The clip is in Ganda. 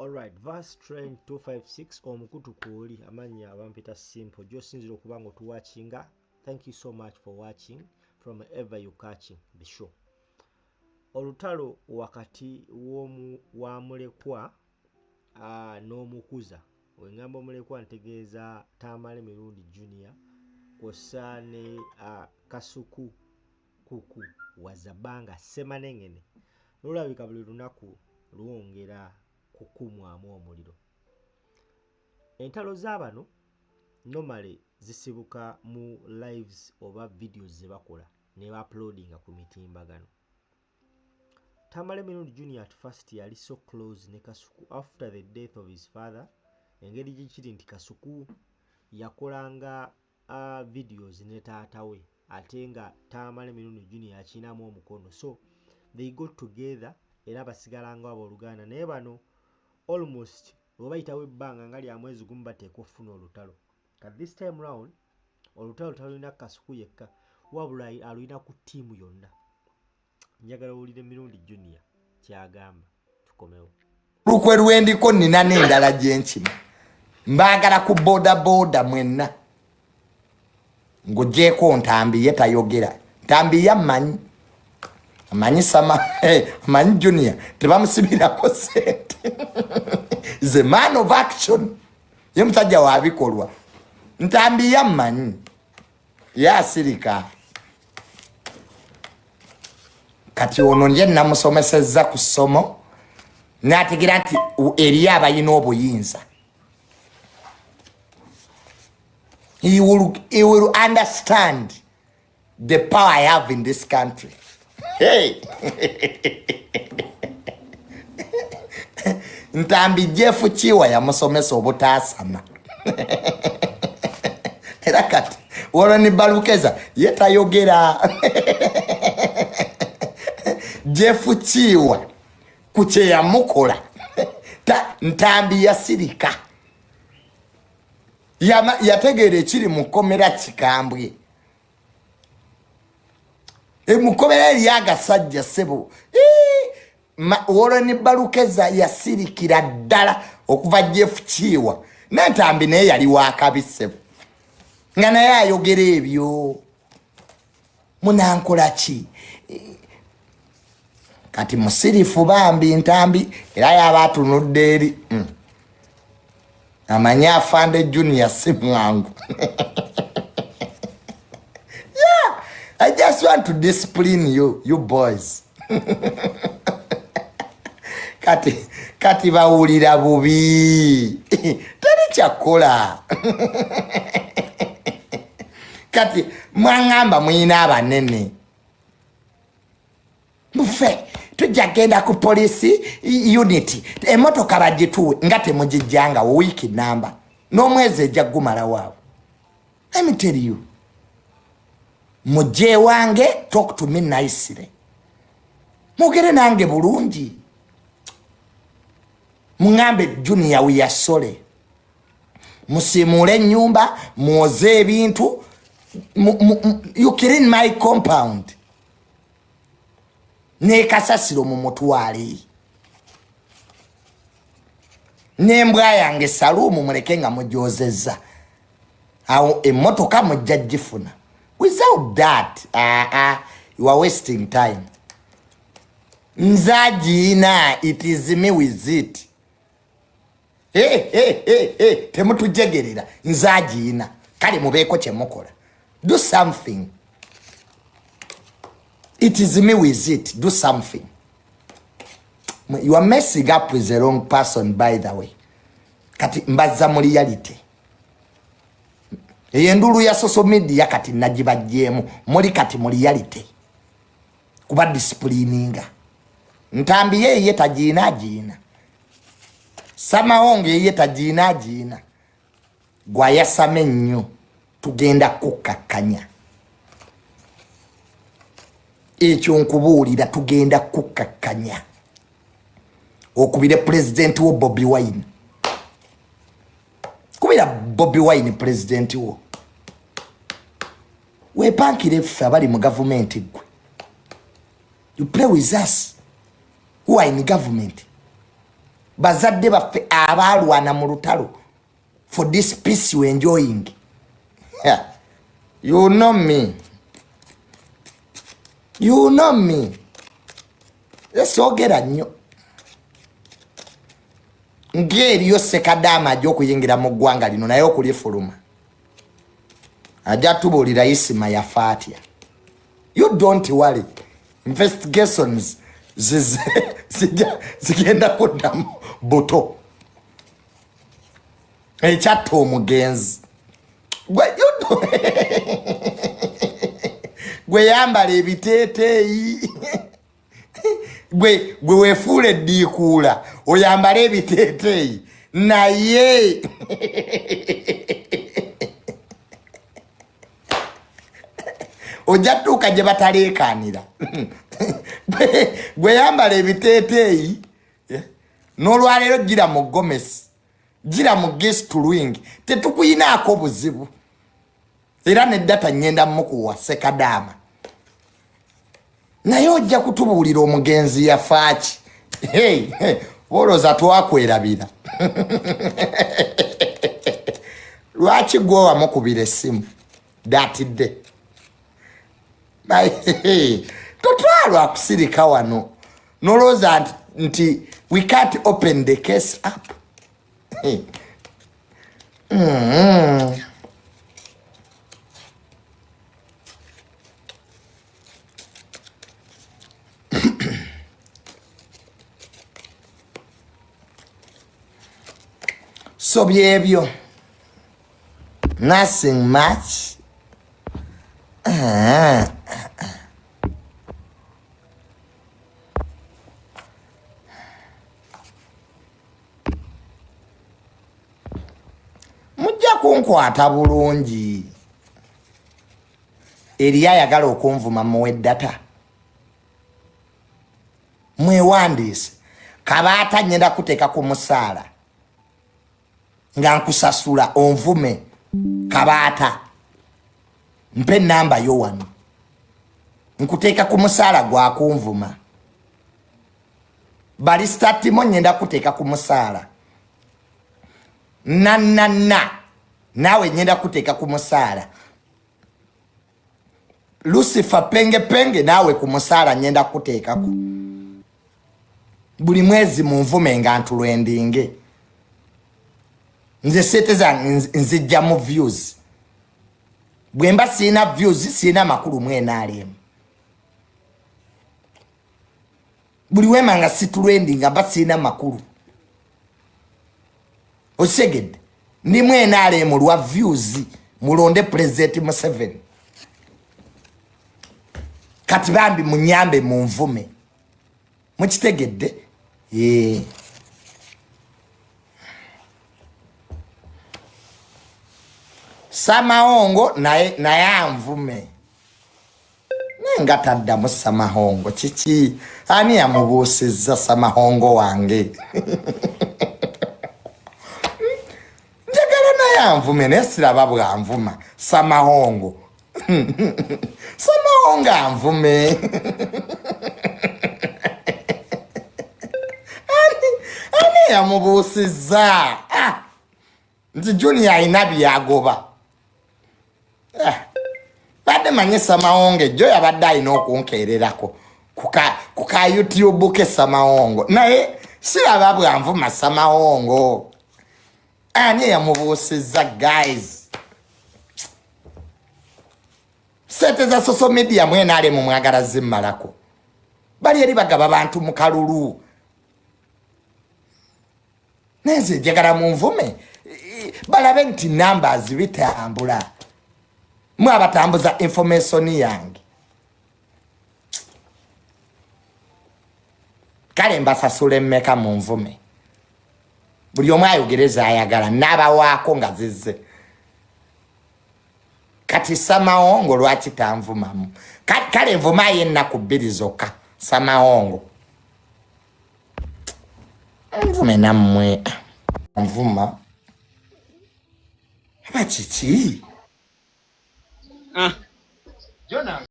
Alright, verse train 256 omukutu kwoli amannya abampita simple gy'osinzira okuba nga otuwatchinga. Thank you so much for watching from ever you catching the show. Olutalo wakati w'omu wa mulekwa n'omukuza. Wengamba omulekwa ntegeeza Tamale Mirundi Junior kw'ossa ne Kasuku Kuku Wazabanga Ssemanengene lulabika buli lunaku lwongera kukumwamu omuliro. Entalo za bano normally zisibuka mu lives oba videos ze bakola ne ba uploadinga ku mitimbagano. Tamale Mirundi Junior at first yali so close ne Kasuku after the death of his father. Engeri gye kiri nti Kasuku yakolanga videos ne taata we ate nga Tamale Mirundi Junior akirinamu omukono, so they got together era basigala nga abooluganda. Naye bano almost bwe bayitawo ebbanga nga lya mwezi gumu bateekwa okufuna olutalo. Kati this time round olutalo talulina Kasuku yekka wabula alulina ku ttiimu yonna. Njagala owulire Mirundi Junior ky'agamba, tukomewo. Lukwe lwendiko nina n'endala gyenkima. Mbaagala ku boda boda mwenna. Ng'ogyeko Ntambi, ye tayogera. Ntambi yammanyi, amanyi sama, amanyi Junior tebamusibirako sente, the man of action, ye musajja wabikolwa. Ntambi yammanyi, ye asirika. Kati ono nje namusomesezza ku ssomo n'ategeera nti eriyo abalina obuyinza. He will understand the power I have in this country. Hey! Ntambi Jeff Kiwa yamusomesa obutaasama. Era kati Warren Balukeza ye tayogera. Jeff Kiwa ku kye yamukola, Ntambi yasirika. Yategeera ekiri mu kkomera kikambwe. Mukomera eri agasajja ssebo. Warren Balukeza yasirikira ddala okuva Jeff Kiwa. Nentambi naye yali wakabi ssebo, nga naye ayogera ebyo munankola ki. Kati musirifu bambi Ntambi, era yaba atunudde eri Amanyi afande Junior si mwangu. Yeah, I just want to discipline you, you boys. Kati bawulira bubi, teri kyakola. Kati mwaŋŋamba muyina abanene, mufe tujja genda ku police unit, emotoka bagituwe nga temugijjangawo wiiki namba n'omwezi ejja gumalawo awo. Let me tell you, mujje wange, talk to me nicely, mwogere nange bulungi, muŋŋambe Junior we are sorry, musiimuule ennyumba, mwoze ebintu, you clean my compound nekasasiro mumutwale, n'embwa yange Saluumu muleke nga mujozezza awo, emmotoka mujja gifuna. Without that, you are wasting time. Nze agiina, it is me with it. Hey, hey, hey, hey. Temutujegerera, nze agiina. Kale mubeeko kyemukola, do something. It is me with it, do something. You are messing up with the wrong person, by the way. Kati mbazza mu reality. Eyo endulu ya social media kati nagibajjeemu, muli kati mu reality kuba disciplininga. Ntambi ye tagiina, agiina. Samawonge ye tagiina, agiina. Gwayasama ennyo, tugenda kukkakkanya ekyo. Nkubuulira, tugenda kukkakkanya. Okubire pulezidenti wo Bobi Wine, kubira Bobi Wine pulezidenti wo, wepankire ffe abali mu gavumenti. Gwe, you play with us who are in government. Bazadde baffe abaalwana mu lutalo for this peace you enjoying. Yeah. You know me, you know me. Esoogera nnyo ng'eriyo Sekadaama ajja okuyingira mu ggwanga lino, naye okulifuluma ajja tubuulira Isima yafa atya. You don't worry, investigations zigenda kuddamu buto ekyatta omugenzi. Gwe yambala ebiteeteeyi, gwe weefuula eddiikuula oyambale ebiteeteeyi, naye ojja tuuka gye bataleekaanira. Gwe yambala ebiteeteeyi n'olwaleero gira mu gomesi, gira mu gestulwing, tetukuyinaako buzibu. Era ne data ngenda mukuwa Sekadaama, naye ojja kutubuulira omugenzi yafaaki. Hey, olowooza twakwerabira? Lwaki gwe wamukubira essimu datidde? Totwalwa kusirika wano nolowooza nti we can't open the case up. So byebyo, nothing much. Mujja kunkwata bulungi. Eriyo ayagala okunvuma, muwe data, mwewandiise. Kabaata nyenda kuteeka ku musaala nga nkusasula onvume. Kabaata, mpe enamba yo wano, nkuteeka ku musaala gwakunvuma. Balistatimo nyenda kuteeka ku musaala. Nanana naawe nyenda kuteeka ku musaala. Lucifer penge penge, naawe ku musaala nyenda kuteekako buli mwezi. Munvume nga ntulwendinge. Nze sente zange nzijja mu views. Bwe mba siina views, siina makulu mwenaalemu. Buli wema nga situlwendi nga mba siina makulu. Osegedde? Ndi mwenaalemu lwa views. Mulonde President Museveni. Kati bambi munyambe munvume. Mukitegedde? Ee. Samahongo naye naye anvume, naye nga taddamu. Samahongo kiki? Ani yamubuusizza Samahongo wange? Njagala naye anvume, naye siraba bwanvuma. Samahongo, Samahongo anvume. Ani yamubuusizza? Ah, nti Junior alina byagoba. Ah, badde manye Samawongo ejjo yabadde alina okunkeererako ku ka YouTube ke. Samawongo naye siraba bwanvuma. Samawongo ani eyamubuusizza? Guys, sente za social media mwenale mumwagala zimmalako. Bali eri bagaba bantu mu kalulu, naye nze njagala munvume balabe nti numbers bitambula. Mwe abatambuza information yange, kale mbasasula emmeka munvume? Buli omu ayogereza ayagala, n'abawaako nga zizze. Kati Samawongo lwaki tanvumamu? Kale nvumayo ennaku 2 zokka. Samawongo nvume nammwe, nvuma aba kiki? Ah. Jona.